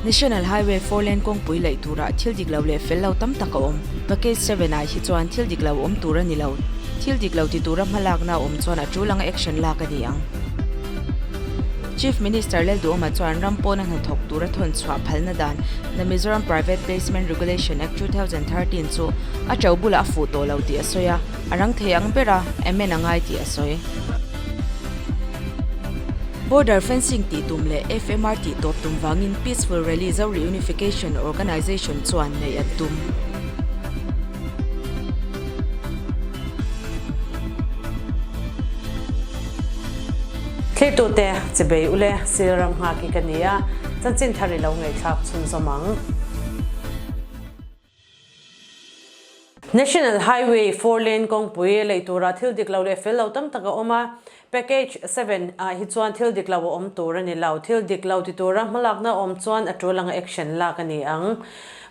National Highway 4 lane kawngpui laih turah thil dik lo leh fel lo tam tak a awm. Package 7 ah hi chuan thil dik lo awm tur a ni lo. Thil dik lo ti tura hmalakna a awm chuan a tul anga action lak a ni ang. Chief Minister Lalduhoma chuan ram pawna hnathawk tura thawn chhuah phalna dan The Mizoram Private Placement Regulation Act 2013 chu a to bulah a fuh tawh lo tih a sawi a, a rang thei ang bera amend a ngai tih a sawi. Border fencing tih tum leh FMR tih tawp tum vangin Peaceful Rally Zo Reunification Organisation chuan neih an tum. Thlirtute chibei ule sil ram nghak hi ka ni a, chanchin thar i lo ngaihthlak chhunzawm ang. National Highway 4 lane kawngpui lei tura thil dik lo leh fel lo tam tak a awm a, Package 7 ah hi chuan thil dik lo a awm tur a ni lo. Thil dik lo ti tura hmalakna a awm chuan a tul anga action lak a ni ang.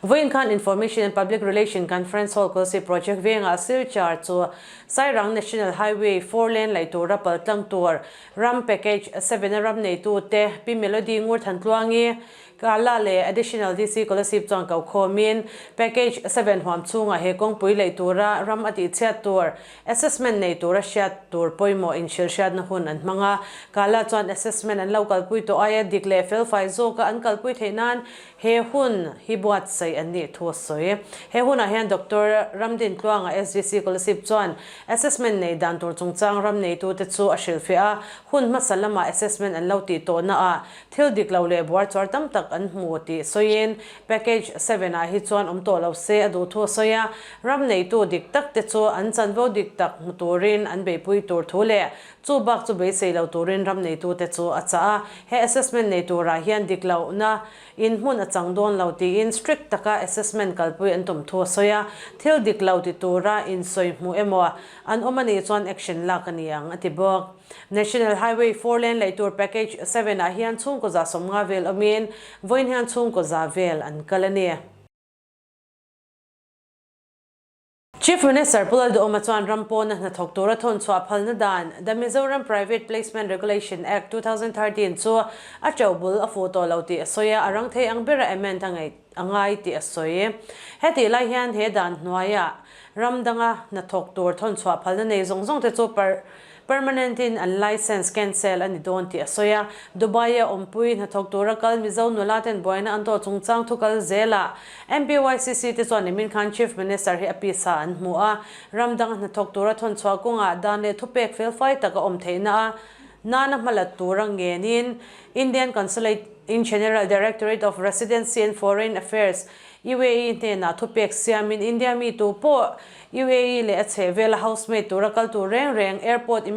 Vawiin khan Information and Public Relation Conference Hall Kolsi Project vengah Silchar chu Sairang National Highway 4 lane laih tura paltlang tur ram Package 7 a ram neitute Pi Melody Ngurthantluangi Kala leh Additional DC Kolasib chuan ko khawmin Package 7 huam chhungah he kawngpui laih tura ram a tihchhiat tur Assessment nei tura hriat tur pawimawh inhrilhhriatna hun an hmang a, Kala chuan assessment an lo kalpui tawh aia dik leh felfai zawka an kalpui theih nan he hun hi buatsaih an nih thu a sawi. He hunah hian Doctor Ramdin Tluanga SDC Kolasib chuan assessment nei dan tur chungchang ram neitute chu a hrilhfiah a, hun hmasa lamah assessment an lo tih tawhnaah thil dik lo leh buarchuar tam tak an hmu tih sawiin Package 7 ah hi chuan awm tawh lo se a duh thu a sawi a, ram neitu dik tak te chu an chanvo dik tak hmu turin an beihpui tur thu leh chu bak chu beisei lo turin ram neitu te chu a chah a. He assessment nei turah hian dik lohna in hmun a chang dawn lo tiin strict taka assessment kalpui an tum thu a sawi a, thil dik lo ti tura insawi hmuh emaw an awm a nih chuan action lak a ni ang a ti bawk. National Highway 4 lane lei tur Package 7 ah hian chhungkaw 150 vel awmin vawiin hian chhungkaw za vel an kal a ni. Chief Minister Pu Lalduhoma chuan ram pawna hnathawk tura thawn chhuah phalna dan The Mizoram Private Placement Regulation Act 2013 chu a teuh bul a fuh tawh lo tih a sawi a, a rang thei ang bera amend a ngaih a ngai tih a sawi. Hetih lai hian he dan hnuaiah ram danga hnathawk tur thawn chhuah phalna nei zawng zawng te chu Permanent in an licence cancel a ni dawn tih a sawi a. Dubai a awmpui hnathawk tura kal Mizo nula ten buaina an tawh chungchang thu kal zelah MPYCC te chuan nimin khan Chief Minister hi a pisa an hmu a. Ram danga hnathawk tura thawn chhuah kawngah dan leh thupek felfai tak a awm theihna a nana hmalat tura ngenin Indian Consulate in General Directorate of Residency and Foreign Affairs UAE hnenah thupek siamin India mi tu pawh UAE leh a chhehvela housemaid tura kal tur reng reng airport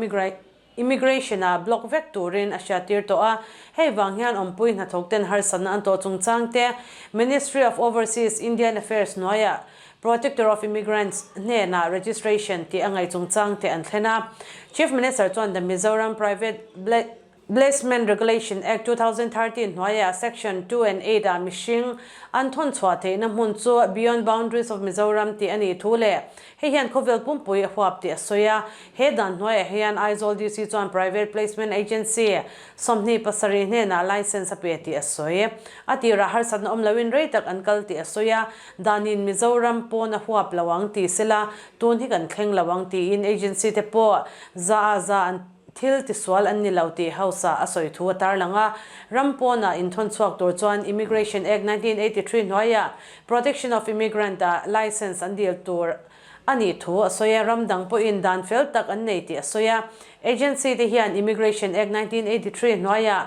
immigration ah block vek turin a hriattir tawh a, hei vang hian awmpui hnathawk ten harsatna an tawh chungchang te Ministry of Overseas Indian Affairs hnuaiah Protector of Immigrants hnenah registration tih a ngaih chungchang te an thlen a. Chief Minister chuan The Mizoram Private Placement Regulation Act 2013 hnuaiah Section 2 and 8 ah mihring an thawn chhuah theihna hmun chu Beyond Boundaries of Mizoram tih a nih thu leh hei hian khawvel pumpui a huap tih a sawi a. He dan hnuaiah hian Aizawl DC chuan Private Placement Agency 27 hnenah licence a pe tih a sawi. A tirah harsatna awm loin rei tak an kal tih a sawi a, danin Mizoram pawn a huap lo ang ti sela tun hi kan thleng lo ang tiin agency te pawh za a za an Thil tisual an ni lo tih House-ah a sawi thu a tarlang a. Ram pawnah inthawn chhuak tur chuan Immigration Act 1983 hnuaiah Protection of Immigrant-ah licence an dil tur a nih thu a sawi a. Ram dang pawhin dan fel tak an nei tih a sawi a. Agency te hian Immigration Act 1983 hnuaiah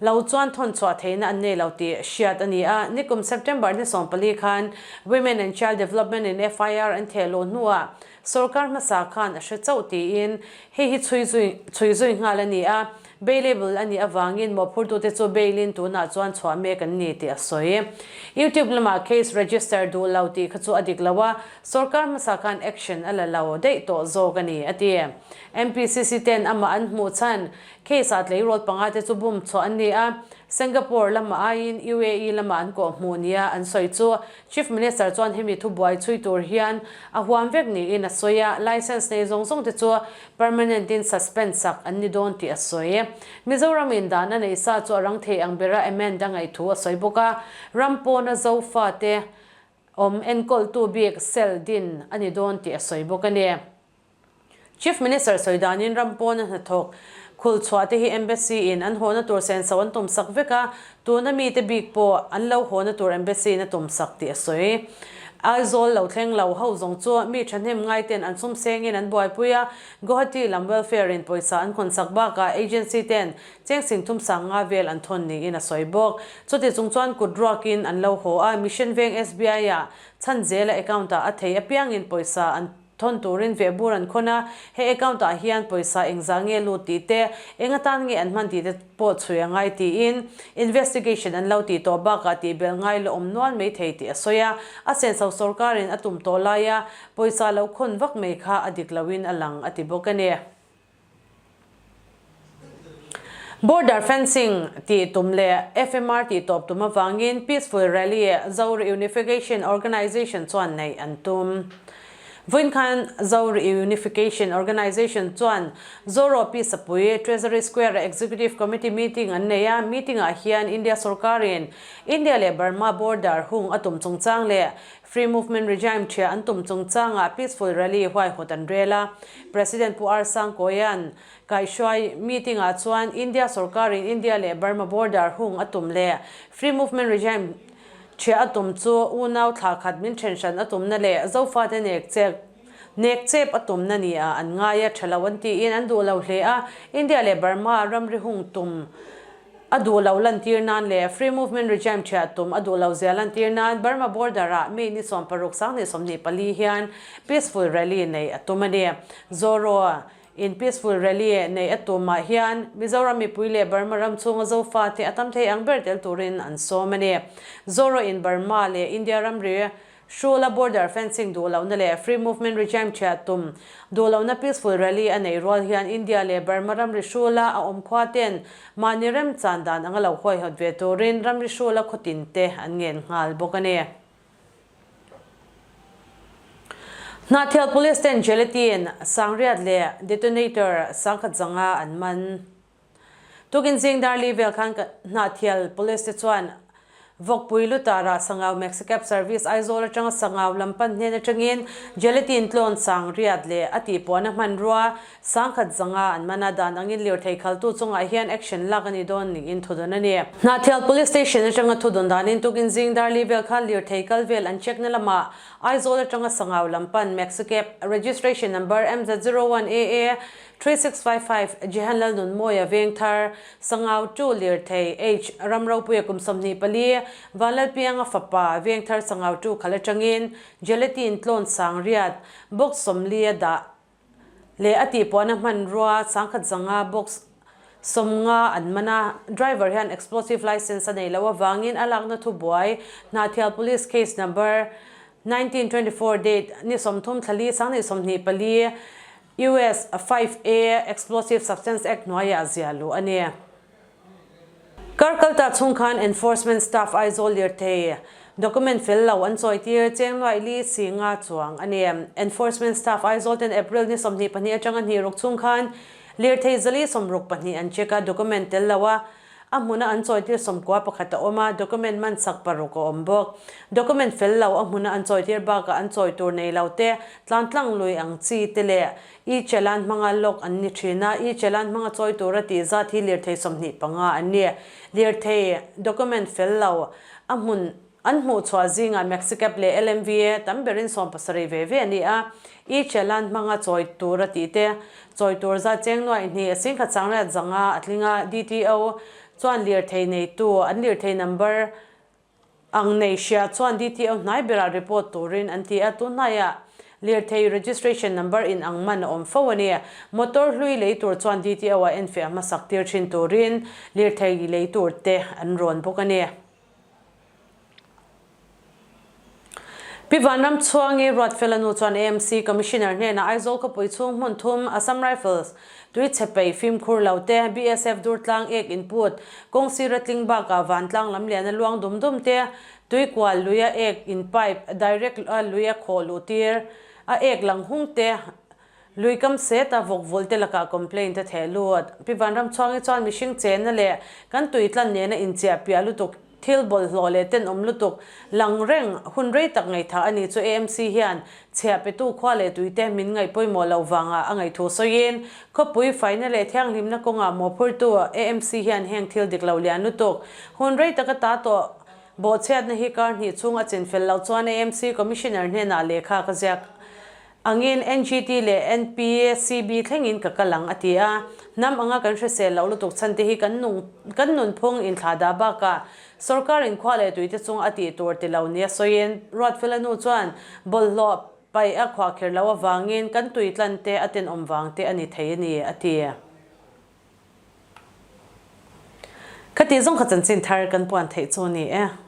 lo chuan thawn chhuah theihna an nei lo tih hriat a ni a. Nikum September ni 14 khan Women and Child Development in FIR an theh luh hnuah Sorkar hmasa khan a hre chauh tiin hei hi chhui zui chhui zui nghal a ni a, bailable a nih avangin mawhphurtute chu bail-in tunah chuan chhuah mek an ni tih a sawi. YouTube lamah case register duh lo tih kha chu a dik lo a, sorkar hmasa khan action a la lo daih tawh zawk a ni, a ti. MPCC ten amah an hmuh chhan. Case ah tleirawl panga te chu bum chhuah an ni a, Singapore lamah aiin UAE lamah an kawh hmuh nia an sawi chu Chief Minister chuan hemi thubuai chhui tur hian a huam vek niin a sawi a, licence nei zawng zawng te chu permanent in suspend sak an ni dawn tih a sawi. Mizoram in dan a neih sa chu a rang thei ang bera amend a ngaih thu a sawi bawk a, ram pawna Zofa te awm enkawltu bik cell din a ni dawn tih a sawi bawk a ni. Chief Minister sawi danin ram pawna hnathawk khul chhuah te hi Embassy in an hawna tur senso an tum sak vek a, tuna mite bik pawh an lo hawna tur Embassy in a tum sak tih a sawi. Aizawl lo thleng lo ho zawng chu mi thahnem ngai ten an sum sengin an buaipui a, Guwahati lam welfare in pawisa an khawn sak bakah agency ten cheng sing thum sang nga vel an thawn niin a sawi bawk. Chuti chung chuan kut ruakin an lo haw a, Mission Veng SBI ah chhan zela account ah a thei apiangin pawisa an Thawn turin vehbur an khawn a, he account ah hian pawisa engzah nge lut tih te, eng atan nge an hman tih te pawh chhui a ngai tiin investigation an lo tih tawh bakah tih belh ngai la awm nual mai thei tih a sawi a, a senso sorkarin a tum tawh laia pawisa lo khawn vak mai kha a dik loin a lang a ti bawk a ni. Border fencing tih tum leh FMR tih tawp tum avangin Peaceful Rally Zo Reunification Organisation chuan neih an tum. Vawiin khan Zo Reunification Organisation chuan Zoro Pi Sapui Treasury Square-a Executive Committee meeting an nei a, meeting-ah hian India sorkarin India leh Burma border hung a tum chungchang leh Free Movement Regime ṭhia an tum chungchangah Peaceful Rally huaihawt an rel a. President Pu R. Sangkawia'n kaihhruai meeting-ah chuan India sorkarin India leh Burma border hung a tum leh Free Movement Regime ṭhia a tum chu unau thla khat min ṭhen hran a tumna leh Zofate nek chek nek chep a tumna nia an ngai a ṭha lo an tiin an duh lo hle a. India leh Burma ramri hung tum A duh lo lantir nan leh Free Movement Regime ṭhiah tum a duh lo zia lantir nan Burma border ah May ni 16 2024 hian Peaceful Rally neih a tum a ni. Zoro in Peaceful Rally neih a tum ah hian Mizoram mipui leh Burma ram chhunga Zofa te a tam thei ang ber tel turin an sawm a ni. Zoro in Burma leh India ramri Hrula border fencing duh lohna leh free movement regime ṭhiah tum duh lohna peaceful rally a neih rual hian India leh Burma ramri hrula a awm khua ten mahni remchan dan anga lo huaihawt ve turin ramri hrula khawtin te an ngen nghal bawk a ni. Hnahthial Police ten Gelatin, Sangriat leh Detonator sangkhat zanga an man. Tukin zing Darli vel khan Hnahthial Police te chuan Vawkpui Lutara Sangau Maxicab Service Aizawl atanga Sangau lam pan hnen atangin Gelatin tlawn sang riat leh a tihpuahna hmanrua sangkhat zanga an man a, dan angin lirthei khaltu chungah hian action lak a ni dawn niin thudawn a ni. Hnahthial Police Station atanga thudawn danin tukin zing Darli vel khan lirthei kal vel an check na lamah Aizawl atanga Sangau lam pan Maxicab Registration Number MZ01 AA 3655, Jehan Lalnunmawia Vengthar, Sangau Tu Lirthei, H. Ramropuia kum 24, Vanlalpianga fapa, Vengthar Sangau Tu khal atangin Gelatin tlawn sang riat, box 40 a dah leh a tihpuahna hmanrua sangkhat zanga box 50 an man a, driver hian explosive licence a nei loh avangin a lakna thubuai Hnahthial Police Case Number 1924 date ni 30 thlali 2024 US 5A Explosive Substance Act hnuaiah a ziah luh a ni. Kar kalta chhung khan Enforcement Staff Aizawl lirthei document fel lo an chawitir cheng nuaih li si nga chuang a ni. Enforcement Staff Aizawl ten April ni 22 atanga hnih ruk chhung khan lirthei zali 62 an check a, document tel lo a A hmuna an chawitir 11 a awm a, document man sak paruk a awm bawk. Document fel lo a hmuna an chawitir bakah an chawi tur nei lo te, tlantlang lui ang chi te leh e-challan hmanga lock an ni thin a, e-challan hmanga chawi tura tih zat hi lirthei 25 an ni. Lirthei document fel lo a hmun An hmuhchhuah zingah Maxicab leh LMVA tam berin 70 ve ve a ni a, e-challan hmanga chawi tur a tih te, chawi tur zat cheng nuaih hnih singkhat sangriat zanga a tling a, DTO chuan lirthei neitu an lirthei number ang nei hria chuan DTO hnai berah report turin an ti a, tunhnaiah lirthei registration number in ang man a awm fo a ni. Motor hlui lei tur chuan DTO-ah enfiah hmasak tir thin turin lirthei lei tur te an rawn bawk a ni. Pi Vanramchhuangi Ruatfela nu chuan AMC Commissioner hnenah Aizawl khawpui chhung hmun thum Assam Rifles tui chhe peih fimkhur lo te, BSF Durtlang ek input, kawng sira tling bakah vantlang lam liana luang dum dum te, tui kual luia ek in pipe direct a luia khawh luh tir a ek lang hung te, Lui kam set a vawk vul te lakah complaint a theh lut. Pi Vanramchhuangi chuan mihring chenna leh kan tui tlan nena inchiah piah lutuk, thil bawlhhlawh leh tenawm lutuk lang reng hun rei tak ngaihthah a ni chu AMC hian chhiah petu khua leh tuite min ngaih pawimawh loh vangah a ngaihthu sawiin khawpui faina leh thianghlimna kawngah mawhphurtu AMC hian heng thil dik lo lian lutuk hun rei taka ta tawh bawhchhiatna hi kar hnih chhung a chinfel loh chuan AMC Commissioner hnenah lehkha ka ziak Angin NGT leh NPCB thlengin ka kal ang a ti a. Hnam anga kan hrisel loh lutuk chhan te hi kan nung kan nunphung inthlah dah bakah sorkar inkhua leh tuite chung a tih tur ti lo nia sawiin Ruatfela nu chuan bawlhhlawh paih a khuahkhirh loh avangin kan tui tlan te a tenawm vang te a ni thei a ni a ti. Khati zawng kha chanchin thar kan puan theih chu a ni e.